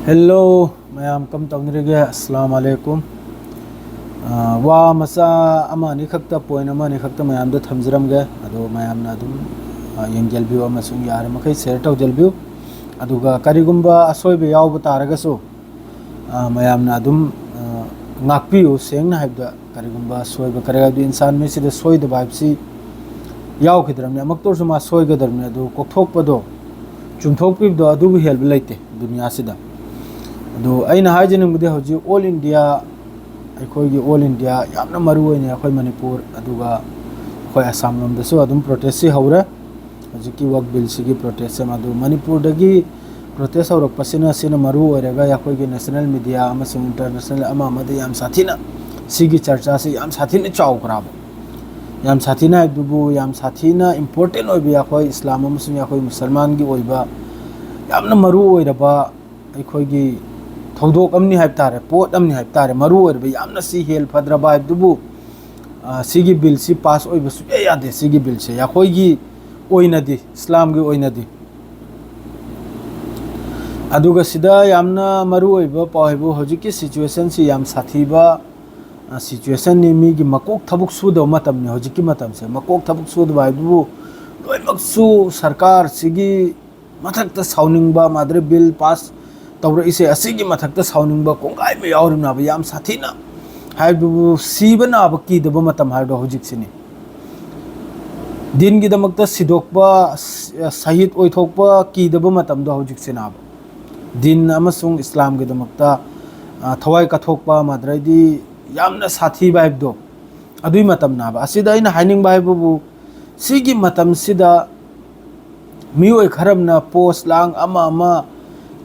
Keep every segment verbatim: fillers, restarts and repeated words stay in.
Hello, ꯃꯌꯥꯝ ꯀꯝ ꯇꯧꯅꯔꯤꯒꯦ? ꯑꯁꯂꯥꯝ ꯑꯂꯩꯀꯨꯝ꯫ ꯑ, ꯋꯥ ꯃꯆꯥ ꯑꯃ ꯑꯅꯤ ꯈꯛꯇ, point ꯑꯃ ꯑꯅꯤ ꯈꯛꯇ ꯃꯌꯥꯝꯗ ꯊꯝꯖꯔꯝꯒꯦ꯫ ꯑꯗꯣ ꯃꯌꯥꯝꯅ ꯑꯗꯨꯝ, ꯑ, ꯌꯦꯡꯖꯜꯕꯤꯌꯨ ꯑꯃꯁꯨꯡ ꯌꯥꯔꯤꯃꯈꯩ share ꯇꯧꯖꯜꯕꯤꯌꯨ꯫ ꯑꯗꯨꯒ ꯀꯔꯤꯒꯨꯝꯕ ꯑꯁꯣꯏꯕ ꯌꯥꯎꯕ ꯇꯥꯔꯒꯁꯨ, ꯑ, ꯃꯌꯥꯝꯅ ꯑꯗꯨꯝ, ꯑ, ꯉꯥꯛꯄꯤꯌꯨ꯫ ꯁꯦꯡꯅ ꯍꯥꯏꯕꯗ, ꯀꯔꯤꯒꯨꯝꯕ ꯁꯣꯏꯕ ꯀꯔꯤ ꯍꯥꯏꯕꯗꯤ, ꯏꯟꯁꯥꯟ ꯃꯤꯁꯤꯗ ꯁꯣꯏꯗꯕ ꯍꯥꯏꯕꯁꯤ ꯌꯥꯎꯈꯤꯗ꯭ꯔꯕꯅꯤ꯫ ꯑꯃꯛꯇ ꯑꯣꯏꯔꯁꯨ ꯃꯥ ꯁꯣꯏꯒꯗ꯭ꯔꯕꯅꯤ꯫ ꯑꯗꯨ ꯀꯣꯛꯊꯣꯛꯄꯗꯣ, ꯆꯨꯝꯊꯣꯛꯄꯤꯕꯗꯣ, ꯑꯗꯨꯕꯨ ꯍꯦꯟꯕ ꯂꯩꯇꯦ ꯗꯨꯅꯤꯌꯥꯁꯤꯗ꯫ ꯑꯗꯨ ꯑꯩꯅ ꯍꯥꯏꯖꯅꯤꯡꯕꯗꯤ, ꯍꯧꯖꯤꯛ all India, ꯑꯩꯈꯣꯏꯒꯤ all India, ꯌꯥꯝꯅ ꯃꯔꯨ ꯑꯣꯏꯅ ꯑꯩꯈꯣꯏ ꯃꯅꯤꯄꯨꯔ, ꯑꯗꯨꯒ ꯑꯩꯈꯣꯏ ꯑꯁꯥꯝ ꯂꯣꯝꯗꯁꯨ ꯑꯗꯨꯝ protest ꯁꯤ ꯍꯧꯔꯦ꯫ ꯍꯧꯖꯤꯛꯀꯤ ꯋꯛ ꯕꯤꯜꯁꯤꯒꯤ protest ꯑꯃ, ꯑꯗꯨ ꯃꯅꯤꯄꯨꯔꯗꯒꯤ protest ꯍꯧꯔꯛꯄꯁꯤꯅ, ꯁꯤꯅ ꯃꯔꯨ ꯑꯣꯏꯔꯒ ꯑꯩꯈꯣꯏꯒꯤ national media ꯑꯃꯁꯨꯡ international ꯑꯃ ꯑꯃꯗ ꯌꯥꯝ ꯁꯥꯊꯤꯅ ꯁꯤꯒꯤ ꯆꯔꯆꯥꯁꯤ ꯌꯥꯝ ꯁꯥꯊꯤꯅ ꯆꯥꯎꯈ꯭ꯔꯕ, ꯌꯥꯝ ꯁꯥꯊꯤꯅ ꯍꯥꯏꯕꯗꯨꯕꯨ, ꯌꯥꯝ ꯁꯥꯊꯤꯅ important ꯑꯣꯏꯕ, ꯑꯩꯈꯣꯏ ꯏꯁꯂꯥꯝ ꯑꯃꯁꯨꯡ ꯑꯩꯈꯣꯏ ꯃꯨꯁꯜꯃꯥꯟꯒꯤ ꯑꯣꯏꯕ ꯌꯥꯝꯅ ꯃꯔꯨ ꯑꯣꯏꯔꯕ ꯑꯩꯈꯣꯏꯒꯤ ꯊꯧꯗꯣꯛ ꯑꯃꯅꯤ ꯍꯥꯏꯕ ꯇꯥꯔꯦ, ꯄꯣꯠ ꯑꯃꯅꯤ ꯍꯥꯏꯕ ꯇꯥꯔꯦ, ꯃꯔꯨ ꯑꯣꯏꯔꯕ, ꯌꯥꯝꯅ ꯁꯤ ꯍꯦꯜ ꯐꯗ꯭ꯔꯕ ꯍꯥꯏꯕꯗꯨꯕꯨ, ꯑ, ꯁꯤꯒꯤ ꯕꯤꯜꯁꯤ pass ꯑꯣꯏꯕ ꯁꯨꯡꯌꯥ ꯌꯥꯗꯦ꯫ ꯁꯤꯒꯤ ꯕꯤꯜꯁꯦ ꯑꯩꯈꯣꯏꯒꯤ ꯑꯣꯏꯅꯗꯤ, ꯏꯁꯂꯥꯝꯒꯤ ꯑꯣꯏꯅꯗꯤ꯫ ꯑꯗꯨꯒ ꯁꯤꯗ ꯌꯥꯝꯅ ꯃꯔꯨ ꯑꯣꯏꯕ ꯄꯥꯎ ꯍꯥꯏꯕꯨ, ꯍꯧꯖꯤꯛꯀꯤ situationꯁꯤ ꯌꯥꯝ ꯁꯥꯊꯤꯕ, ꯑ, situationꯅꯤ꯫ ꯃꯤꯒꯤ ꯃꯀꯣꯛ ꯊꯕꯛ ꯁꯨꯗꯕ ꯃꯇꯝꯅꯤ ꯍꯧꯖꯤꯛꯀꯤ ꯃꯇꯝꯁꯦ꯫ ꯃꯀꯣꯛ ꯊꯕꯛ ꯁꯨꯗꯕ ꯍꯥꯏꯕꯕꯨ, ꯂꯣꯏꯅꯃꯛꯁꯨ ꯁꯔꯀꯥꯔꯁꯤꯒꯤ ꯃꯊꯛꯇ ꯁꯥꯎꯅꯤꯡꯕ, ꯃꯥꯗ꯭ꯔꯦ ꯕꯤꯜ pass ꯇꯧꯔꯛꯏꯁꯦ ꯑꯁꯤꯒꯤ ꯃꯊꯛꯇ ꯁꯥꯎꯅꯤꯡꯕ ꯀꯣꯡꯒꯥꯏ ꯑꯃ ꯌꯥꯎꯔꯤꯕꯅꯦꯕ꯫ ꯌꯥꯝ ꯁꯥꯊꯤꯅ ꯍꯥꯏꯕꯕꯨ, ꯁꯤꯕ ꯅꯥꯕ ꯀꯤꯗꯕ ꯃꯇꯝ ꯍꯥꯏꯕꯗꯣ ꯍꯧꯖꯤꯛꯁꯤꯅꯤ꯫ ꯗꯤꯟꯒꯤꯗꯃꯛꯇ ꯁꯤꯗꯣꯛꯄ, ꯁ-, ꯁꯍꯤꯗ ꯑꯣꯏꯊꯣꯛꯄ ꯀꯤꯗꯕ ꯃꯇꯝꯗꯣ ꯍꯧꯖꯤꯛꯁꯤꯅꯦꯕ꯫ ꯗꯤꯟ ꯑꯃꯁꯨꯡ ꯏꯁꯂꯥꯝꯒꯤꯗꯃꯛꯇ, ꯑ, ꯊꯋꯥꯏ ꯀꯠꯊꯣꯛꯄ, ꯃꯥꯗ꯭ꯔꯩꯗꯤ ꯌꯥꯝꯅ ꯁꯥꯊꯤꯕ ꯍꯥꯏꯕꯗꯣ, ꯑꯗꯨꯏ ꯃꯇꯝꯅꯦꯕ꯫ ꯑꯁꯤꯗ ꯑꯩꯅ ꯍꯥꯏꯅꯤꯡꯕ ꯍꯥꯏꯕꯕꯨ, ꯁꯤꯒꯤ ꯃꯇꯝꯁꯤꯗ ꯃꯤꯑꯣꯏ ꯈꯔ ꯑꯃꯅ post ꯂꯥꯡ ꯑꯃ ꯑꯃ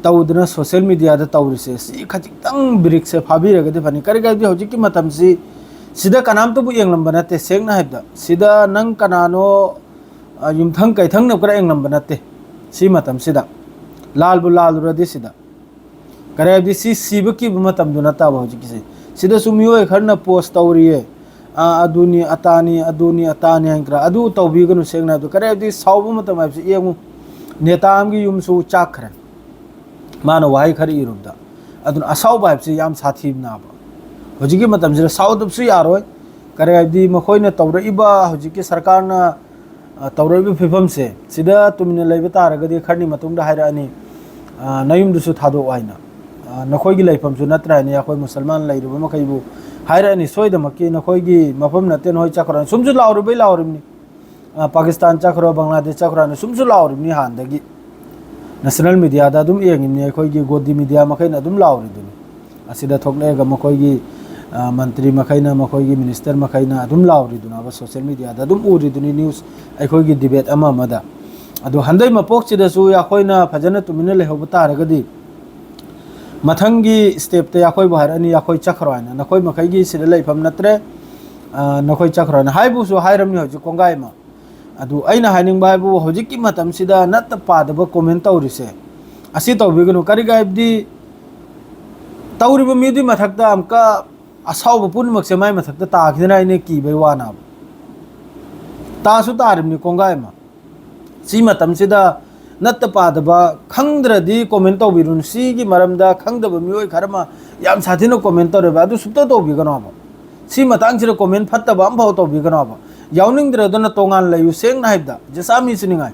ꯇꯧꯗꯅ social mediaꯗ ꯇꯧꯔꯤꯁꯦ, ꯁꯤ ꯈꯖꯤꯛꯇꯪ ꯕ꯭ꯔꯦꯛꯁꯦ ꯐꯥꯕꯤꯔꯒꯗꯤ ꯐꯅꯤ꯫ ꯀꯔꯤꯒꯤꯅꯣ ꯍꯥꯏꯕꯗꯤ ꯍꯧꯖꯤꯛꯀꯤ ꯃꯇꯝꯁꯤ ꯁꯤꯗ ꯀꯅꯥꯝꯇꯕꯨ ꯌꯦꯡꯂꯝꯕ ꯅꯠꯇꯦ꯫ ꯁꯦꯡꯅ ꯍꯥꯏꯕꯗ, ꯁꯤꯗ ꯅꯪ ꯀꯅꯥꯅꯣ, ꯑ, ꯌꯨꯝꯊꯪ ꯀꯩꯊꯪꯅꯕ ꯈꯔ ꯌꯦꯡꯂꯝꯕ ꯅꯠꯇꯦ꯫ ꯁꯤ ꯃꯇꯝꯁꯤꯗ ꯂꯥꯜꯕꯨ ꯂꯥꯜꯂꯨꯔꯗꯤ ꯁꯤꯗ, ꯀꯔꯤ ꯍꯥꯏꯕꯗꯤ, ꯁꯤ ꯁꯤꯕ ꯀꯤꯕ ꯃꯇꯝꯗꯨ ꯅꯠꯇꯕ ꯍꯧꯖꯤꯛꯀꯤꯁꯦ꯫ ꯁꯤꯗꯁꯨ ꯃꯤꯑꯣꯏ ꯈꯔꯅ post ꯇꯧꯔꯤꯌꯦ, ꯑ, ꯑꯗꯨꯅꯤ ꯑꯇꯥꯅꯤ, ꯑꯗꯨꯅꯤ ꯑꯇꯥꯅꯤ ꯍꯥꯏꯅ ꯈꯔ꯫ ꯑꯗꯨ ꯇꯧꯕꯤꯒꯅꯨ꯫ ꯁꯦꯡꯅ ꯍꯥꯏꯕꯗ, ꯀꯔꯤ ꯍꯥꯏꯕꯗꯤ, ꯁꯥꯎꯕ ꯃꯇꯝ ꯍꯥꯏꯕꯁꯤ ꯌꯦꯡꯉꯨ, ꯅꯦꯇꯥ ꯑꯃꯒꯤ ꯌꯨꯝꯁꯨ ꯆꯥꯛꯈ꯭ꯔꯦ꯫ ꯃꯥꯅ ꯋꯥꯍꯩ ꯈꯔ ꯏꯔꯨꯕꯗ꯫ ꯑꯗꯨꯅ ꯑꯁꯥꯎꯕ ꯍꯥꯏꯕꯁꯤ ꯌꯥꯝ ꯁꯥꯊꯤꯕꯅꯦꯕ꯫ ꯍꯧꯖꯤꯛꯀꯤ ꯃꯇꯝꯁꯤꯗ ꯁꯥꯎꯗꯕꯁꯨ ꯌꯥꯔꯣꯏ꯫ ꯀꯔꯤ ꯍꯥꯏꯕꯗꯤ ꯃꯈꯣꯏꯅ ꯇꯧꯔꯛꯏꯕ ꯍꯧꯖꯤꯛꯀꯤ ꯁꯔꯀꯥꯔꯅ, ꯑ, ꯇꯧꯔꯛꯏꯕ ꯐꯤꯕꯝꯁꯦ ꯁꯤꯗ ꯇꯨꯃꯤꯟꯅ ꯂꯩꯕ ꯇꯥꯔꯒꯗꯤ ꯈꯔꯅꯤ ꯃꯇꯨꯡꯗ ꯍꯥꯏꯔꯛꯑꯅꯤ, ꯑ, "ꯅꯌꯨꯝꯗꯨꯁꯨ ꯊꯥꯗꯣꯛꯑꯣ" ꯍꯥꯏꯅ꯫ ꯑ, "ꯅꯈꯣꯏꯒꯤ ꯂꯩꯐꯝꯁꯨ ꯅꯠꯇ꯭ꯔꯥ" ꯍꯥꯏꯅ ꯑꯩꯈꯣꯏ ꯃꯨꯁꯜꯃꯥꯟ ꯂꯩꯔꯤꯕ ꯃꯈꯩꯕꯨ ꯍꯥꯏꯔꯛꯑꯅꯤ꯫ "ꯁꯣꯏꯗꯃꯛꯀꯤ ꯅꯈꯣꯏꯒꯤ ꯃꯐꯝ ꯅꯠꯇꯦ, ꯅꯈꯣꯏ ꯆꯠꯈ꯭ꯔꯣ" ꯍꯥꯏꯅ꯫ ꯁꯨꯝꯁꯨ ꯂꯥꯎꯔꯤꯕꯩ ꯂꯥꯎꯔꯤꯕꯅꯤ꯫ ꯑ, "ꯄꯥꯀꯤꯁꯇꯥꯟ ꯆꯠꯈ꯭ꯔꯣ, ꯕꯪꯒ꯭ꯂꯥꯗꯦꯁ ꯆꯠꯈ꯭ꯔꯣ" ꯍꯥꯏꯅ ꯁꯨꯝꯁꯨ ꯂꯥꯎꯔꯤꯕꯅꯤ ꯍꯥꯟꯅꯗꯒꯤ꯫ ꯅꯦꯁꯅꯦꯜ ꯃꯤꯗꯤꯌꯥꯗ ꯑꯗꯨꯝ ꯌꯦꯡꯉꯤꯕꯅꯤ, ꯑꯩꯈꯣꯏꯒꯤ ꯒꯣꯗꯤ ꯃꯤꯗꯤꯌꯥ ꯃꯈꯩꯅ ꯑꯗꯨꯝ ꯂꯥꯎꯔꯤꯗꯨꯅꯤ꯫ ꯑꯁꯤꯗ ꯊꯣꯛꯂꯛꯑꯒ ꯃꯈꯣꯏꯒꯤ, ꯑ, ꯃꯟꯇ꯭ꯔꯤ ꯃꯈꯩꯅ, ꯃꯈꯣꯏꯒꯤ ꯃꯤꯅꯤꯁꯇꯔ ꯃꯈꯩꯅ ꯑꯗꯨꯝ ꯂꯥꯎꯔꯤꯗꯨꯅꯦꯕ, ꯁꯣꯁꯤꯌꯦꯜ ꯃꯤꯗꯤꯌꯥꯗ ꯑꯗꯨꯝ ꯎꯔꯤꯗꯨꯅꯤ, ꯅ꯭ꯌꯨꯁ ꯑꯩꯈꯣꯏꯒꯤ ꯗꯤꯕꯦꯠ ꯑꯃ ꯑꯃꯗ꯫ ꯑꯗꯣ ꯍꯟꯗꯛ ꯃꯄꯣꯛꯁꯤꯗꯁꯨ ꯑꯩꯈꯣꯏꯅ ꯐꯖꯅ ꯇꯨꯃꯤꯟꯅ ꯂꯩꯍꯧꯕ ꯇꯥꯔꯒꯗꯤ, ꯃꯊꯪꯒꯤ ꯁ꯭ꯇꯦꯞꯇ ꯑꯩꯈꯣꯏꯕꯨ ꯍꯥꯏꯔꯛꯑꯅꯤ, "ꯑꯩꯈꯣꯏ ꯆꯠꯈ꯭ꯔꯣ" ꯍꯥꯏꯅ, "ꯅꯈꯣꯏ ꯃꯈꯩꯒꯤ ꯁꯤꯗ ꯂꯩꯐꯝ ꯅꯠꯇ꯭ꯔꯦ, ꯑ, ꯅꯈꯣꯏ ꯆꯠꯈ꯭ꯔꯣ" ꯍꯥꯏꯅ ꯍꯥꯏꯕꯨꯁꯨ ꯍꯥꯏꯔꯝꯅꯤ ꯍꯧꯖꯤꯛ ꯀꯣꯡꯒꯥꯏ ꯑꯃ꯫ ꯑꯗꯨ ꯑꯩꯅ ꯍꯥꯏꯅꯤꯡꯕ ꯍꯥꯏꯕꯨ, ꯍꯧꯖꯤꯛꯀꯤ ꯃꯇꯝꯁꯤꯗ ꯅꯠꯇ ꯄꯥꯗꯕ ꯀꯣꯃꯦꯟ ꯇꯧꯔꯤꯁꯦ, ꯑꯁꯤ ꯇꯧꯕꯤꯒꯅꯨ꯫ ꯀꯔꯤꯒꯤ ꯍꯥꯏꯕꯗꯤ, ꯇꯧꯔꯤꯕ ꯃꯤꯗꯨꯒꯤ ꯃꯊꯛꯇ ꯑꯃꯨꯛꯀ ꯑꯁꯥꯎꯕ ꯄꯨꯝꯅꯃꯛꯁꯦ ꯃꯥꯏ ꯃꯊꯛꯇ ꯇꯥꯈꯤꯗꯅ ꯑꯩꯅ ꯀꯤꯕꯩ ꯋꯥꯅꯦꯕ꯫ ꯇꯥꯁꯨ ꯇꯥꯔꯤꯕꯅꯤ ꯀꯣꯡꯒꯥꯏ ꯑꯃ꯫ ꯁꯤ ꯃꯇꯝꯁꯤꯗ ꯅꯠꯇ ꯄꯥꯗꯕ, ꯈꯪꯗ꯭ꯔꯗꯤ ꯀꯣꯃꯦꯟ ꯇꯧꯕꯤꯔꯨꯅꯨ꯫ ꯁꯤꯒꯤ ꯃꯔꯝꯗ ꯈꯪꯗꯕ ꯃꯤꯑꯣꯏ ꯈꯔ ꯑꯃ ꯌꯥꯝ ꯁꯥꯊꯤꯅ ꯀꯣꯃꯦꯟ ꯇꯧꯔꯦꯕ, ꯑꯗꯨ ꯁꯨꯡꯇꯧ ꯇꯧꯕꯤꯒꯅꯣꯕ꯫ ꯁꯤ ꯃꯇꯥꯡꯁꯤꯗ ꯀꯣꯃꯦꯟ ꯐꯠꯇꯕ ꯑꯃꯐꯥꯎ ꯇꯧꯕꯤꯒꯅꯣꯕ꯫ ꯌꯥꯎꯅꯤꯡꯗ꯭ꯔꯒꯅ ꯇꯣꯉꯥꯟ ꯂꯩꯌꯨ, ꯁꯦꯡꯅ ꯍꯥꯏꯕꯗ, ꯖꯁꯥꯃꯤꯁꯨ ꯅꯤꯡꯉꯥꯏ꯫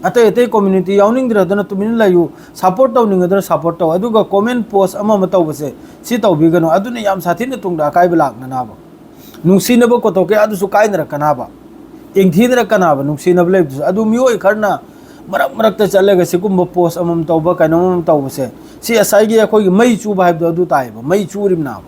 ꯑꯇꯩ ꯑꯇꯩ ꯀꯝꯃ꯭ꯌꯨꯅꯤꯇꯤ ꯌꯥꯎꯅꯤꯡꯗ꯭ꯔꯒꯅ ꯇꯨꯃꯤꯟꯅ ꯂꯩꯌꯨ, ꯁꯞꯄꯣꯔꯠ ꯇꯧꯅꯤꯡꯒꯗ꯭ꯔꯥ ꯁꯞꯄꯣꯔꯠ ꯇꯧ, ꯑꯗꯨꯒ ꯀꯣꯃꯦꯟ ꯄꯣꯁ ꯑꯃ ꯑꯃ ꯇꯧꯕꯁꯦ ꯁꯤ ꯇꯧꯕꯤꯒꯅꯨ, ꯑꯗꯨꯅ ꯌꯥꯝ ꯁꯥꯊꯤꯅ ꯇꯨꯡꯗ ꯑꯀꯥꯏꯕ ꯂꯥꯛꯅꯅꯕ꯫ ꯅꯨꯡꯁꯤꯅꯕ ꯀꯣꯠꯊꯣꯛꯀꯦ ꯑꯗꯨꯁꯨ ꯀꯥꯏꯅꯔꯛꯀꯅꯕ, ꯏꯪꯊꯤꯅꯔꯛꯀꯅꯕ, ꯅꯨꯡꯁꯤꯅꯕ ꯂꯩꯕꯗꯨꯁꯨ꯫ ꯑꯗꯨ ꯃꯤꯑꯣꯏ ꯈꯔꯅ ꯃꯔꯛ ꯃꯔꯛꯇ ꯆꯠꯂꯒ ꯁꯤꯒꯨꯝꯕ ꯄꯣꯁ ꯑꯃꯃꯝ ꯇꯧꯕ, ꯀꯩꯅꯣꯝ ꯑꯃ ꯇꯧꯕꯁꯦ, ꯁꯤ ꯉꯁꯥꯏꯒꯤ ꯑꯩꯈꯣꯏꯒꯤ ꯃꯩ ꯆꯨꯕ ꯍꯥꯏꯕꯗꯣ ꯑꯗꯨ ꯇꯥꯏꯌꯦꯕ, ꯃꯩ ꯆꯨꯔꯤꯕꯅꯦꯕ꯫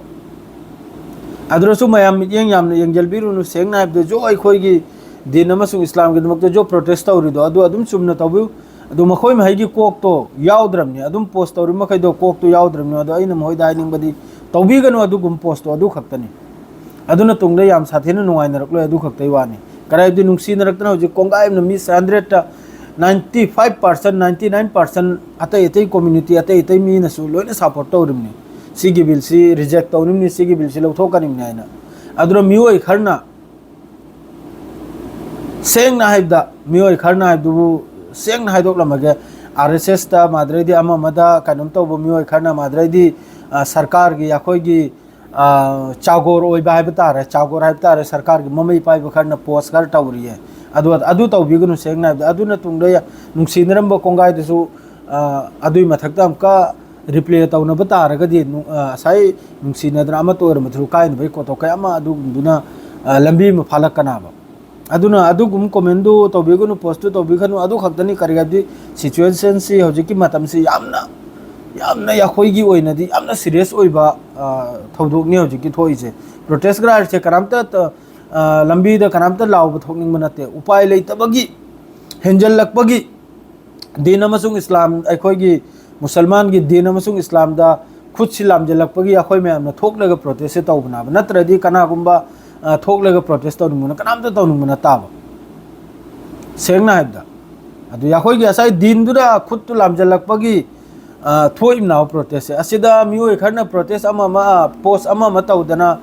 ꯑꯗꯨꯗꯁꯨ ꯃꯌꯥꯝ ꯃꯤꯠꯌꯦꯡ ꯌꯥꯝꯅ ꯌꯦꯡꯖꯜꯕꯤꯔꯨꯅꯨ, ꯁꯦꯡꯅ ꯍꯥꯏꯕꯗ ꯖꯣ ꯑꯩꯈꯣꯏꯒꯤ ꯗꯤꯟ ꯑꯃꯁꯨꯡ ꯏꯁꯂꯥꯝꯒꯤꯗꯃꯛꯇ ꯖꯣ ꯄ꯭ꯔꯣꯇꯦꯁ ꯇꯧꯔꯤꯗꯣ ꯑꯗꯨ ꯑꯗꯨꯝ ꯆꯨꯝꯅ ꯇꯧꯕꯤꯌꯨ꯫ ꯑꯗꯨ ꯃꯈꯣꯏ ꯃꯍꯩꯒꯤ ꯀꯣꯛꯇꯣ ꯌꯥꯎꯗ꯭ꯔꯕꯅꯤ, ꯑꯗꯨꯝ ꯄꯣꯁ ꯇꯧꯔꯤ ꯃꯈꯩꯗꯣ ꯀꯣꯛꯇꯣ ꯌꯥꯎꯗ꯭ꯔꯕꯅꯤ꯫ ꯑꯗꯣ ꯑꯩꯅ ꯃꯈꯣꯏꯗ ꯍꯥꯏꯅꯤꯡꯕꯗꯤ, ꯇꯧꯕꯤꯒꯅꯨ ꯑꯗꯨꯒꯨꯝꯕ ꯄꯣꯁꯇꯣ, ꯑꯗꯨ ꯈꯛꯇꯅꯤ꯫ ꯑꯗꯨꯅ ꯇꯨꯡꯗ ꯌꯥꯝ ꯁꯥꯊꯤꯅ ꯅꯨꯡꯉꯥꯏꯅꯔꯛꯂꯣꯏ, ꯑꯗꯨ ꯈꯛꯇꯒꯤ ꯋꯥꯅꯤ꯫ ꯀꯔꯥꯏꯗꯤ ꯅꯨꯡꯁꯤꯅꯔꯛꯇꯅ ꯍꯧꯖꯤꯛ ꯀꯣꯡꯒꯥꯏ ꯑꯃꯅ ꯃꯤ ꯍꯟꯗ꯭ꯔꯦꯠꯇ ninety five percent, ninety nine percent ꯑꯇꯩ ꯑꯇꯩ ꯀꯝꯃ꯭ꯌꯨꯅꯤꯇꯤ, ꯑꯇꯩ ꯑꯇꯩ ꯃꯤꯅꯁꯨ ꯂꯣꯏꯅ ꯁꯞꯄꯣꯔꯠ ꯇꯧꯔꯤꯕꯅꯤ꯫ ꯁꯤꯒꯤ ꯕꯤꯜꯁꯤ ꯔꯤꯖꯦꯛ ꯇꯧꯔꯤꯕꯅꯤ, ꯁꯤꯒꯤ ꯕꯤꯜꯁꯤ ꯂꯧꯊꯣꯛꯀꯅꯤꯕꯅꯤ ꯍꯥꯏꯅ꯫ ꯑꯗꯨꯅ ꯃꯤꯑꯣꯏ ꯈꯔꯅ, ꯁꯦꯡꯅ ꯍꯥꯏꯕꯗ, ꯃꯤꯑꯣꯏ ꯈꯔꯅ ꯍꯥꯏꯕꯗꯨꯕꯨ ꯁꯦꯡꯅ ꯍꯥꯏꯗꯣꯛꯂꯝꯃꯒꯦ, ꯑꯥꯔ ꯑꯦꯁ ꯑꯦꯁꯇ, ꯃꯥꯗ꯭ꯔꯩꯗꯤ ꯑꯃ ꯑꯃꯗ ꯀꯩꯅꯣꯝ ꯇꯧꯕ ꯃꯤꯑꯣꯏ ꯈꯔꯅ, ꯃꯥꯗ꯭ꯔꯩꯗꯤ ꯑ, ꯁꯔꯀꯥꯔꯒꯤ ꯑꯩꯈꯣꯏꯒꯤ ꯑ, ꯆꯥꯒꯣꯔ ꯑꯣꯏꯕ ꯍꯥꯏꯕ ꯇꯥꯔꯦ, ꯆꯥꯒꯣꯔ ꯍꯥꯏꯕ ꯇꯥꯔꯦ, ꯁꯔꯀꯥꯔꯒꯤ ꯃꯃꯩ ꯄꯥꯏꯕ ꯈꯔꯅ ꯄꯣꯁ ꯈꯔ ꯇꯧꯔꯤꯌꯦ꯫ ꯑꯗꯨ ꯑꯗꯨ ꯇꯧꯕꯤꯒꯅꯨ꯫ ꯁꯦꯡꯅ ꯍꯥꯏꯕꯗ, ꯑꯗꯨꯅ ꯇꯨꯡꯗ ꯅꯨꯡꯁꯤꯅꯔꯝꯕ ꯀꯣꯡꯒꯥꯏꯗꯨꯁꯨ ꯑ, ꯑꯗꯨꯏ ꯃꯊꯛꯇ ꯑꯃꯨꯛꯀ ꯔꯤꯄ꯭ꯂꯦ ꯇꯧꯅꯕ ꯇꯥꯔꯒꯗꯤ, ꯅꯨ- ꯑ, ꯉꯁꯥꯏ ꯅꯨꯡꯁꯤꯅꯗꯅ ꯑꯃꯠꯇ ꯑꯣꯏꯔꯝꯕꯗꯨꯁꯨ ꯀꯥꯏꯅꯕꯒꯤ ꯀꯣꯠꯊꯣꯛ ꯀꯌꯥ ꯑꯃ ꯑꯗꯨꯒꯨꯝꯗꯨꯅ ꯑ, ꯂꯝꯕꯤ ꯑꯃ ꯐꯥꯜꯂꯛꯀꯅꯕ꯫ ꯑꯗꯨꯅ ꯑꯗꯨꯒꯨꯝꯕ ꯀꯣꯃꯦꯟꯗꯨ ꯇꯧꯕꯤꯒꯅꯨ, ꯄꯣꯁꯇꯨ ꯇꯧꯕꯤꯒꯅꯨ꯫ ꯑꯗꯨ ꯈꯛꯇꯅꯤ꯫ ꯀꯔꯤ ꯍꯥꯏꯕꯗꯤ, ꯁꯤꯆꯨꯋꯦꯁꯟꯁꯤ, ꯍꯧꯖꯤꯛꯀꯤ ꯃꯇꯝꯁꯤ ꯌꯥꯝꯅ, ꯌꯥꯝꯅ ꯑꯩꯈꯣꯏꯒꯤ ꯑꯣꯏꯅꯗꯤ ꯌꯥꯝꯅ ꯁꯤꯔꯤꯌꯁ ꯑꯣꯏꯕ ꯑ, ꯊꯧꯗꯣꯛꯅꯤ ꯍꯧꯖꯤꯛꯀꯤ ꯊꯣꯛꯏꯁꯦ꯫ ꯄ꯭ꯔꯣꯇꯦꯁ ꯀ꯭ꯔꯥꯏꯁꯦ ꯀꯅꯥꯝꯇ ꯇ- ꯑ, ꯂꯝꯕꯤꯗ ꯀꯅꯥꯝꯇ ꯂꯥꯎꯕ ꯊꯣꯛꯅꯤꯡꯕ ꯅꯠꯇꯦ꯫ ꯎꯄꯥꯏ ꯂꯩꯇꯕꯒꯤ, ꯍꯦꯟꯖꯜꯂꯛꯄꯒꯤ, ꯗꯤꯟ ꯑꯃꯁꯨꯡ ꯏꯁꯂꯥꯝ, ꯑꯩꯈꯣꯏꯒꯤ ꯃꯨꯁꯜꯃꯥꯟꯒꯤ ꯗꯤꯟ ꯑꯃꯁꯨꯡ ꯏꯁꯂꯥꯝꯗ ꯈꯨꯠꯁꯤ ꯂꯥꯝꯖꯜꯂꯛꯄꯒꯤ ꯑꯩꯈꯣꯏ ꯃꯌꯥꯝꯅ ꯊꯣꯛꯂꯒ ꯄ꯭ꯔꯣꯇꯦꯁꯁꯦ ꯇꯧꯕꯅꯦꯕ꯫ ꯅꯠꯇ꯭ꯔꯗꯤ ꯀꯅꯥꯒꯨꯝꯕ ꯑ, ꯊꯣꯛꯂꯒ ꯄ꯭ꯔꯣꯇꯦꯁ ꯇꯧꯅꯤꯡꯕꯅ, ꯀꯅꯥꯝꯇ ꯇꯧꯅꯤꯡꯕ ꯅꯠꯇꯕ꯫ ꯁꯦꯡꯅ ꯍꯥꯏꯕꯗ, ꯑꯗꯨ ꯑꯩꯈꯣꯏꯒꯤ ꯉꯁꯥꯏ ꯗꯤꯟꯗꯨꯗ ꯈꯨꯠꯇꯨ ꯂꯥꯝꯖꯜꯂꯛꯄꯒꯤ ꯑ, ꯊꯣꯛꯏꯕꯅ ꯄ꯭ꯔꯣꯇꯦꯁꯁꯦ꯫ ꯑꯁꯤꯗ ꯃꯤꯑꯣꯏ ꯈꯔꯅ ꯄ꯭ꯔꯣꯇꯦꯁ ꯑꯃ ꯑꯃ, ꯑ, ꯄꯣꯁ ꯑꯃ ꯑꯃ ꯇꯧꯗꯅ,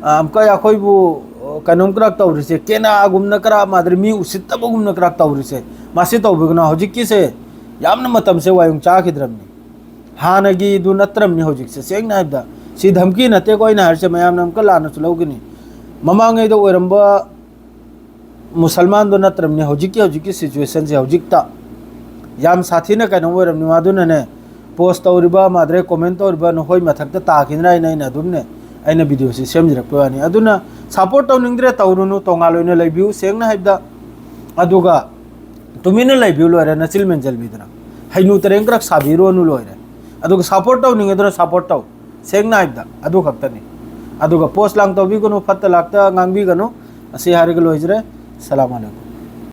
ꯑ, ꯑꯃꯨꯛꯀ ꯑꯩꯈꯣꯏꯕꯨ, ꯑ, ꯀꯩꯅꯣꯝ ꯈꯔ ꯇꯧꯔꯤꯁꯦ, ꯀꯦꯅꯥꯒꯨꯝꯅ ꯈꯔ, ꯃꯥꯗ꯭ꯔꯤ ꯃꯤ ꯎꯁꯤꯠꯇꯕꯒꯨꯝꯅ ꯈꯔ ꯇꯧꯔꯤꯁꯦ, ꯃꯁꯤ ꯇꯧꯕꯤꯒꯅꯨ꯫ ꯍꯧꯖꯤꯛꯀꯤꯁꯦ ꯌꯥꯝꯅ ꯃꯇꯝꯁꯦ ꯋꯥꯌꯨꯡ ꯆꯥꯈꯤꯗ꯭ꯔꯕꯅꯤ, ꯍꯥꯟꯅꯒꯤꯗꯨ ꯅꯠꯇ꯭ꯔꯕꯅꯤ ꯍꯧꯖꯤꯛꯁꯦ꯫ ꯁꯦꯡꯅ ꯍꯥꯏꯕꯗ, ꯁꯤ ꯙꯝꯀꯤ ꯅꯠꯇꯦꯀꯣ ꯑꯩꯅ ꯍꯥꯏꯔꯤꯁꯦ, ꯃꯌꯥꯝꯅ ꯑꯃꯨꯛꯀ ꯂꯥꯟꯅꯁꯨ ꯂꯧꯒꯅꯤ꯫ ꯃꯃꯥꯡꯉꯩꯗ ꯑꯣꯏꯔꯝꯕ ꯃꯨꯁꯜꯃꯥꯟꯗꯣ ꯅꯠꯇ꯭ꯔꯕꯅꯤ ꯍꯧꯖꯤꯛꯀꯤ, ꯍꯧꯖꯤꯛꯀꯤ ꯁꯤꯆꯨꯋꯦꯁꯟꯁꯦ꯫ ꯍꯧꯖꯤꯛꯇ ꯌꯥꯝ ꯁꯥꯊꯤꯅ ꯀꯩꯅꯣꯝ ꯑꯣꯏꯔꯕꯅꯤ꯫ ꯑꯗꯨꯅꯅꯦ, ꯄꯣꯁ ꯇꯧꯔꯤꯕ, ꯃꯥꯗ꯭ꯔꯦ ꯀꯣꯃꯦꯟ ꯇꯧꯔꯤꯕ ꯅꯈꯣꯏ ꯃꯊꯛꯇ ꯇꯥꯈꯤꯗ꯭ꯔꯥ ꯍꯥꯏꯅ ꯑꯩꯅ ꯑꯗꯨꯝꯅꯦ, ꯑꯩꯅ ꯚꯤꯗꯤꯑꯣꯁꯤ ꯁꯦꯝꯖꯔꯛꯄ ꯋꯥꯅꯤ꯫ ꯑꯗꯨꯅ ꯁꯞꯄꯣꯔꯠ ꯇꯧꯅꯤꯡꯗ꯭ꯔꯦ, ꯇꯧꯔꯨꯅꯨ, ꯇꯣꯉꯥꯟ ꯑꯣꯏꯅ ꯂꯩꯕꯤꯌꯨ꯫ ꯁꯦꯡꯅ ꯍꯥꯏꯕꯗ, ꯑꯗꯨꯒ ꯇꯨꯃꯤꯟꯅ ꯂꯩꯕꯤꯌꯨ, ꯂꯣꯏꯔꯦ꯫ ꯅꯆꯤꯜ ꯃꯦꯟꯖꯜꯕꯤꯗꯨꯅ ꯍꯩꯅꯨ ꯇꯔꯦꯡ ꯈꯔ ꯁꯥꯕꯤꯔꯣꯅꯨ, ꯂꯣꯏꯔꯦ꯫ ꯑꯗꯨꯒ ꯁꯞꯄꯣꯔꯠ ꯇꯧꯅꯤꯡꯉꯦꯗꯅ ꯁꯞꯄꯣꯔꯠ ꯇꯧ, ꯁꯦꯡꯅ ꯍꯥꯏꯕꯗ꯫ ꯑꯗꯨ ꯈꯛꯇꯅꯤ꯫ ꯑꯗꯨꯒ ꯄꯣꯁ ꯂꯥꯡ ꯇꯧꯕꯤꯒꯅꯨ, ꯐꯠꯇ ꯂꯥꯛꯇ ꯉꯥꯡꯕꯤꯒꯅꯨ꯫ ꯑꯁꯤ ꯍꯥꯏꯔꯒ ꯂꯣꯏꯖꯔꯦ꯫ ꯁꯂꯥꯝ ꯑꯂꯩꯀꯨꯝ꯫